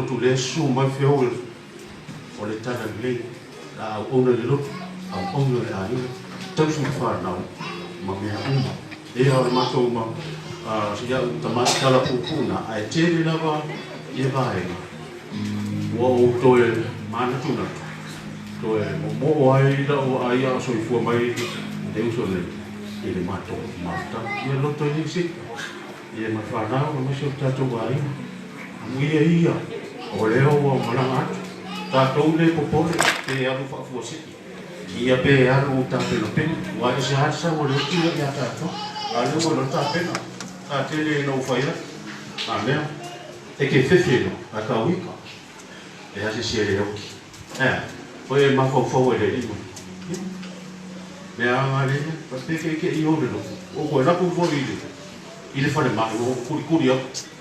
lotu lea susu mai feau o le talalelei, la auauna i le lotu, auauna i le aiga, tausi i fanau ma mea uma. Ia o le matou ma si au tamai tala puupuu lena, ae tele lava ia vaega ua ou toe manatunatu, toe moomoo ai lau vaai a o soifua mai le uso nei i le matou mafutaga. Ia loto i sili, ia ma fanau aemaise o le tatou aiga. Amuia ia o lea ua malaga atu, tatou le popole pe alu faafuasei, ia pe alu tapenapena, aua e ese lava le sau o le oti ia tatou, a o lea ua iloa tapena, sa tele ina ou fai atu, a mea, e te fefe loa, ae tauika, e a se isi e le oti. Ea, oi e mafaufau ai i le alii ma ia, mea a le ia, pe keikei o le lotu, ua ou toe alu atu foi i le falemai, ua ou kulikuli atu.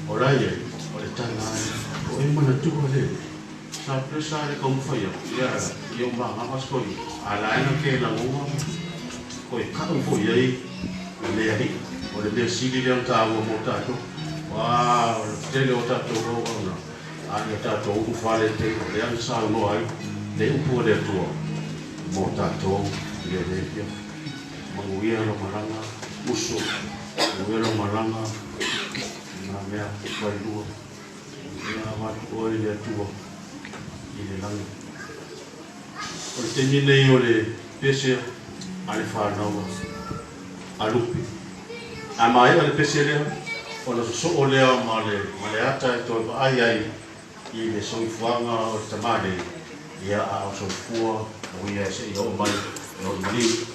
O la e i ai, o le tala lava ia, o e manatua le sa presa le taumafai atu, ia, ia o magava se toeaina, a o la e na te lagona toe kau foi i ai le alii. O le mea sili lea ona taua mo tatou, aua o le tele o tatou auauna, a ia tatou ulufale i le taimi o lea na saunoa ai le upu a le Atua mo tatou i lenei afiafi. Manuia lau malaga uso, manuia lau malaga i nā mea failua, ia avatu oe i le Atua i le lagi. O le taimi lenei o le pese a le fanau a Lupe. A maea le pese lea, ona sosoo lea ma le, ma le ata e toe vaai ai i le soifuaga o le tama nei, ia a o soifua o ia seia oo mai e oo i maliu.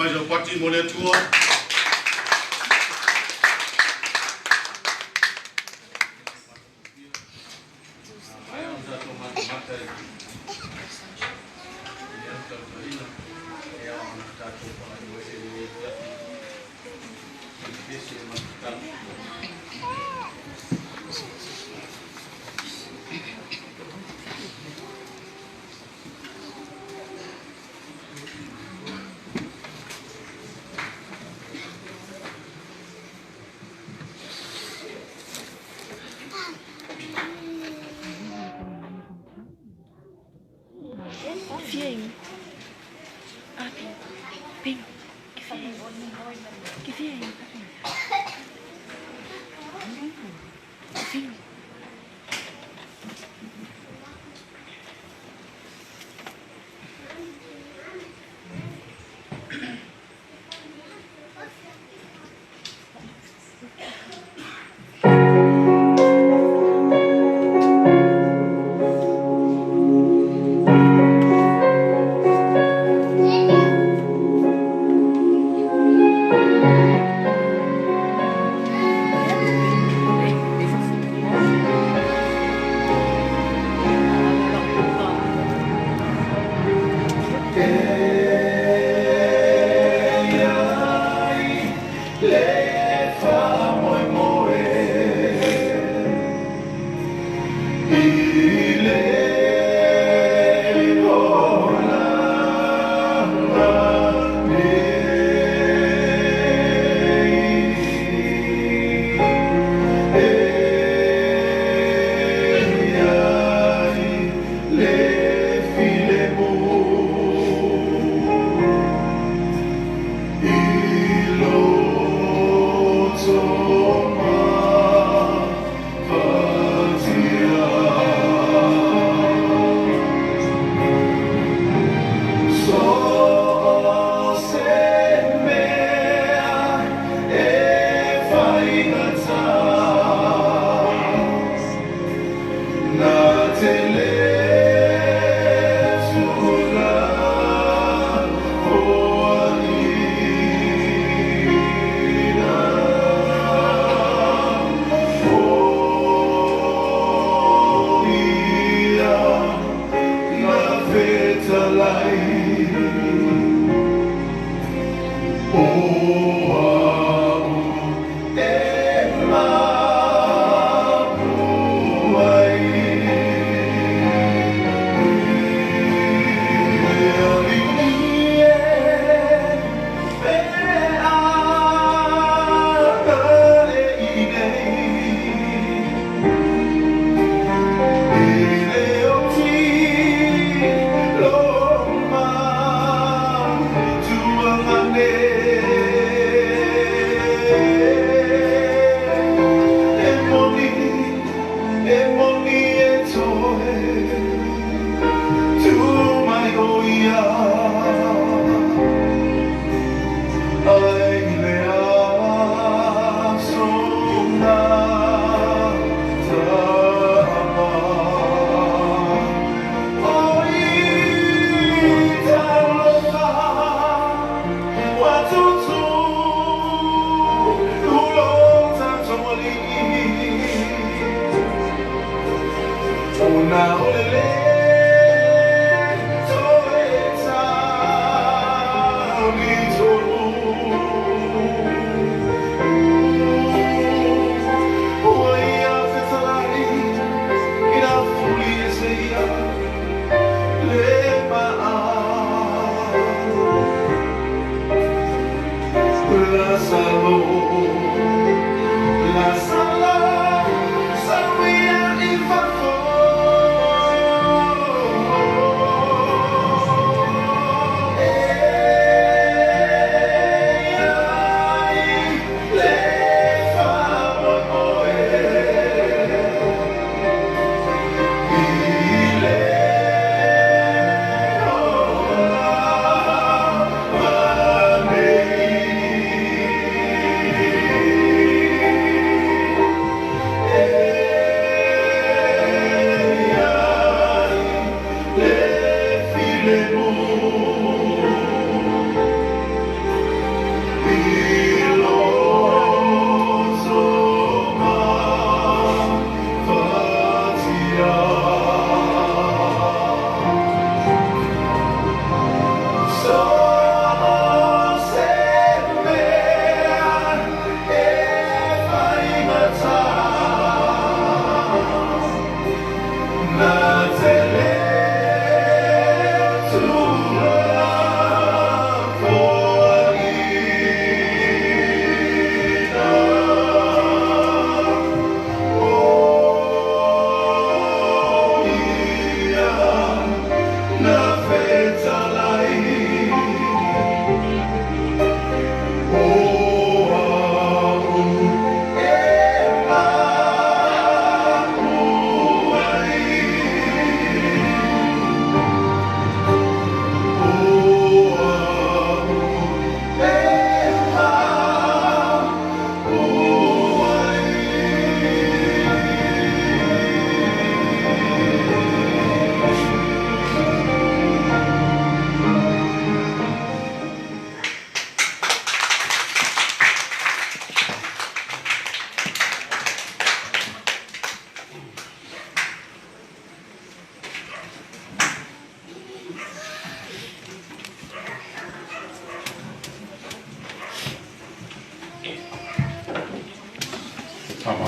Mai sau pati mo le Atua.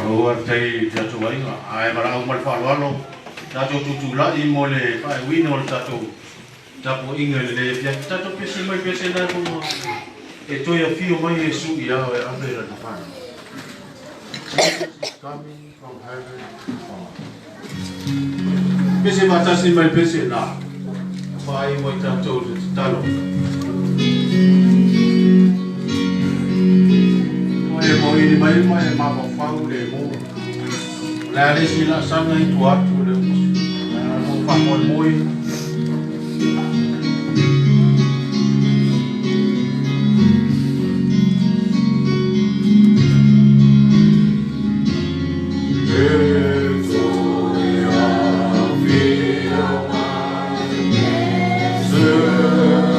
Malo faafetai i tatou aiga ae valaau ma le faaaloalo tatou tutulai mo le faaiuina o le tatou tapuaiga i lenei afiafi. Tatou pese mai pese na luga e toe afio mai Iesu ia oe ave lana fanau. Jesus is coming from heaven above. Pese faatasi mai pese na. Faaiu ai tatou i le tatalo. Ua e moili mai ma e mafaufau le mo. O le a le isi laasaga i tua atu o le uso. O le a lou faamoemoe. E toe afio mai Iesu ia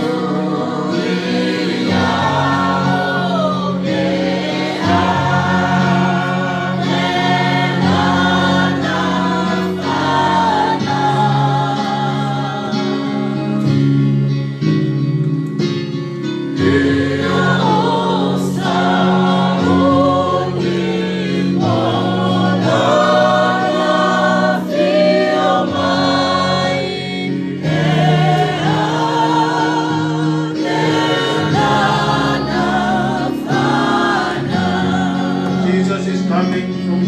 Jesus is coming from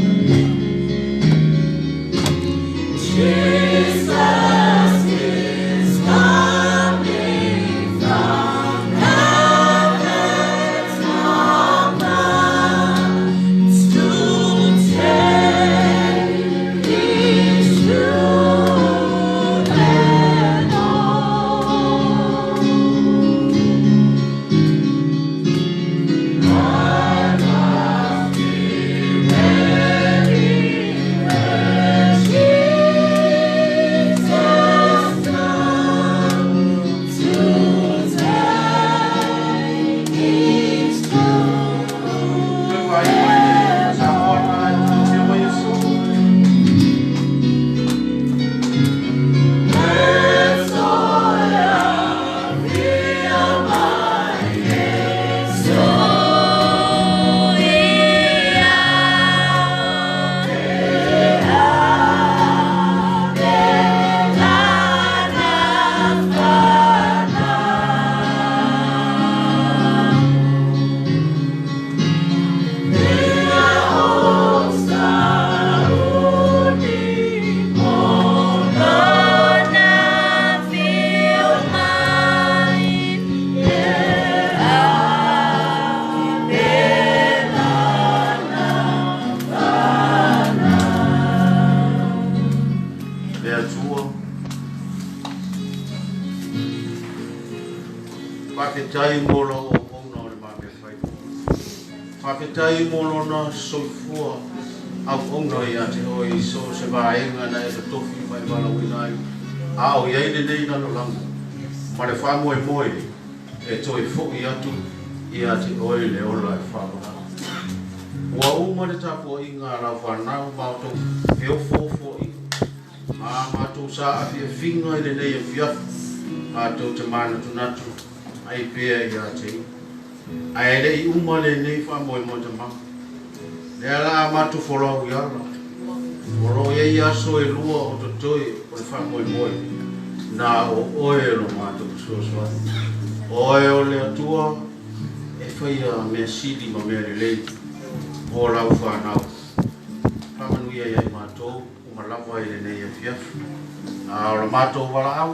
Jesus is coming from heaven's above to take His children home. I must be ready when Jesus comes to take His Toe faaiu ai le Samoa na e afio mai Iesu. E toe afio mai Iesu ia e ave lana fanau. Ia o sauni mo lona afio mai e ave lana fanau. Le Atua, faafetai mo lau auauna o le mamea faiva. Faafetai mo lona soifua auauna ia te oe i so o se vaega na e totofi ma e valaauina ai. A o i ai lenei lalolagi ma le faamoemoe e toe fo'i atu ia te oe le ola e faavavau. Ua uma le tapuaiga a lau fanau ma outou feofoofoaiga ma matou saafiafiga i lenei afiafi matou te manatunatu ai pea ia te ia. Ae le'i uma lenei faamoemoe tamaga. Lea la a matou folau i ala. O lo o i ai aso e lua o totoe o le faamoemoe na o oe lo matou fesoasoani. O oe o le Atua e faia mea sili ma mea lelei mo lau fanau. Faamanuia ia i matou uma lava i lenei afiafi. A o le matou valaau,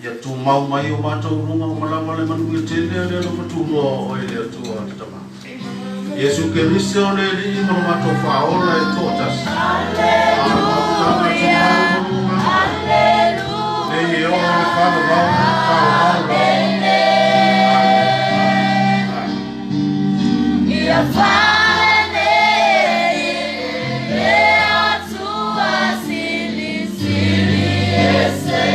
ia tumau mai o matou luga uma lava le manuia tele a le alofa tunoa o oe le Atua le Tama. Iesu Keriso le Alii ma lo matou Faaola e toatasi. A o le mafutaga tumau ma luga, nei e oo i le faavavau faavavau lava. Amene. Amene. Ia faalenei le Atua silisili ese.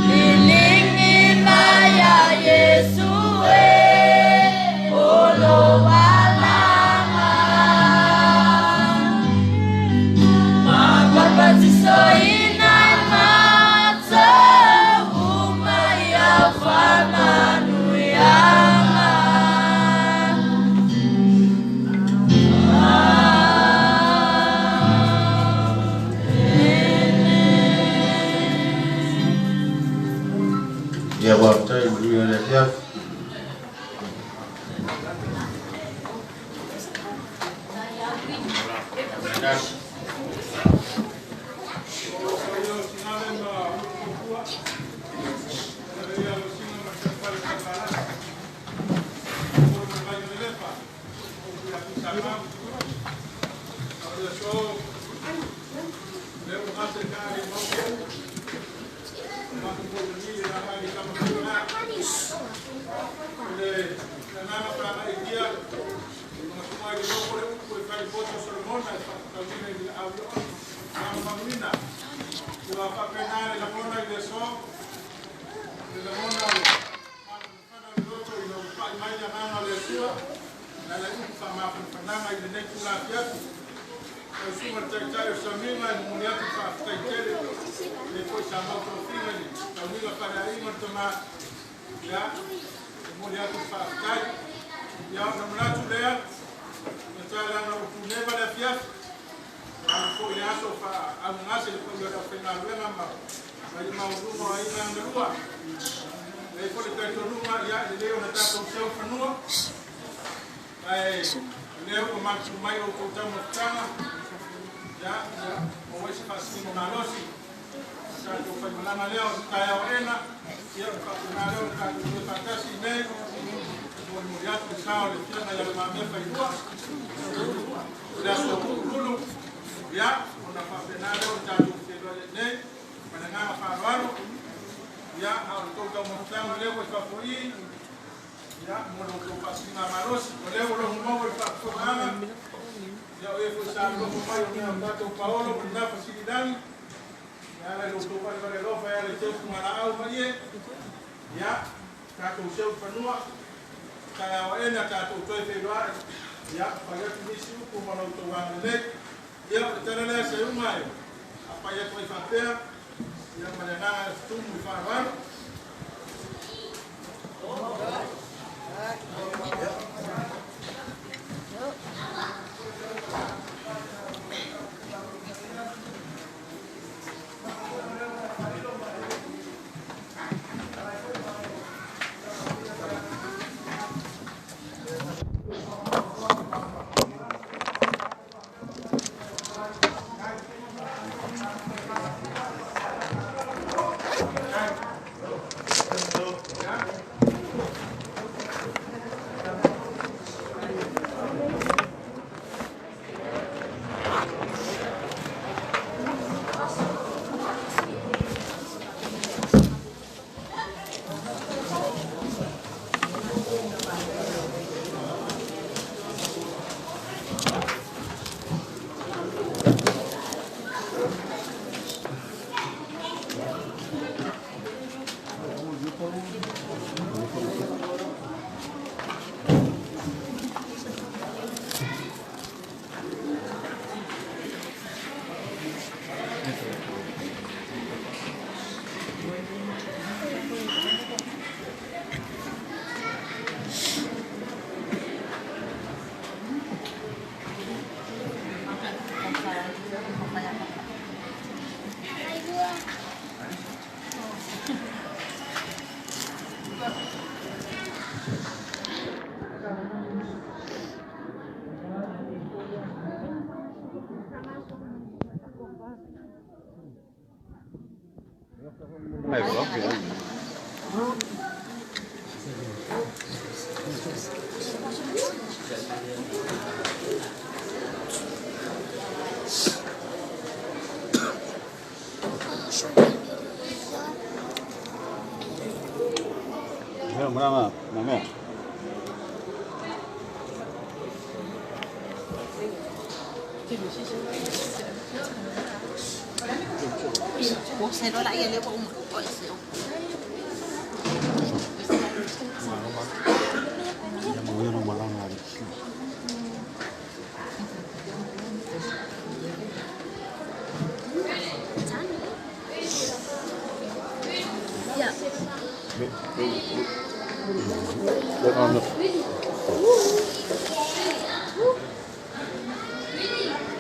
Liligi mai ia Iesu e o lo alaga. Ma papatisoina i matou uma ia faamanuiaga. Faafetai le manuia o le afiafi.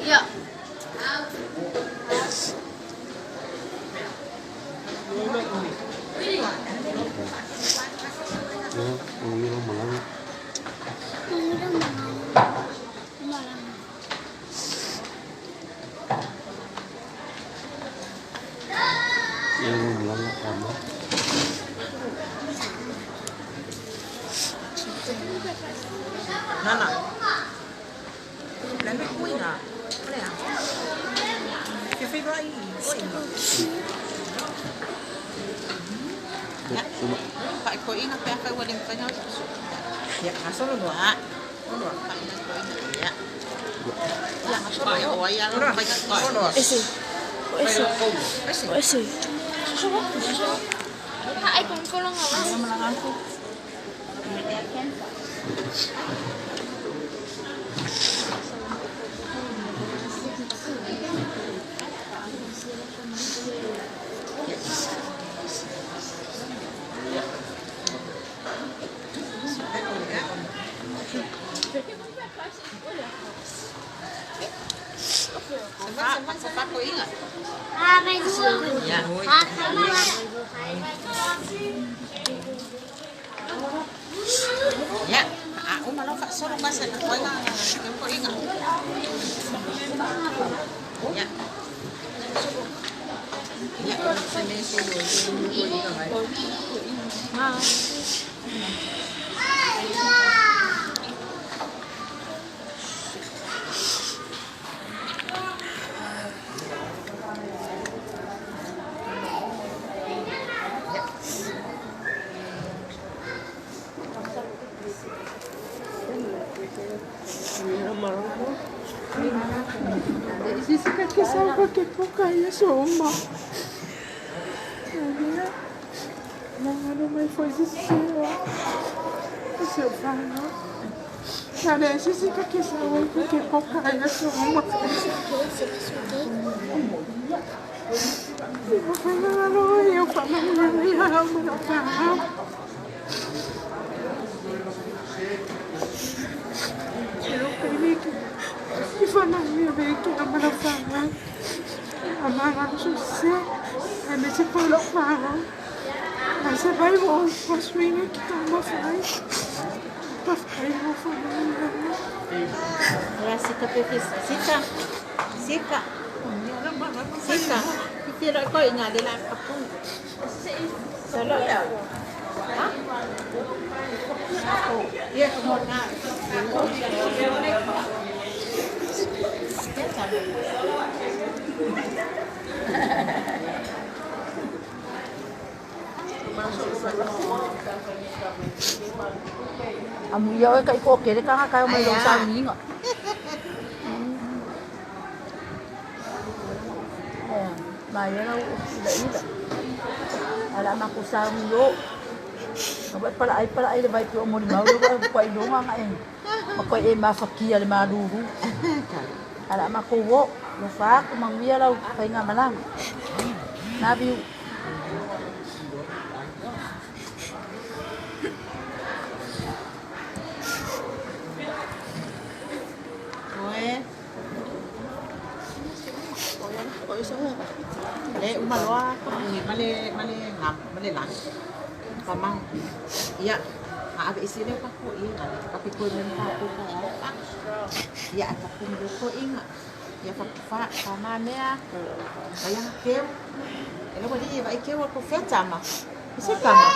Yeah. Mafakia le malulu ala makowo lo fa ko manguia lau fainga malang nabiu oe le umaloa ko male male ngam male lang pamang iya ave isi le pa ko inga papi ko men pa ko pa ya ta ko ko inga ya fa fa fa ma mea ya ke ele wo di vai ke wo ko feta ma isi pa ma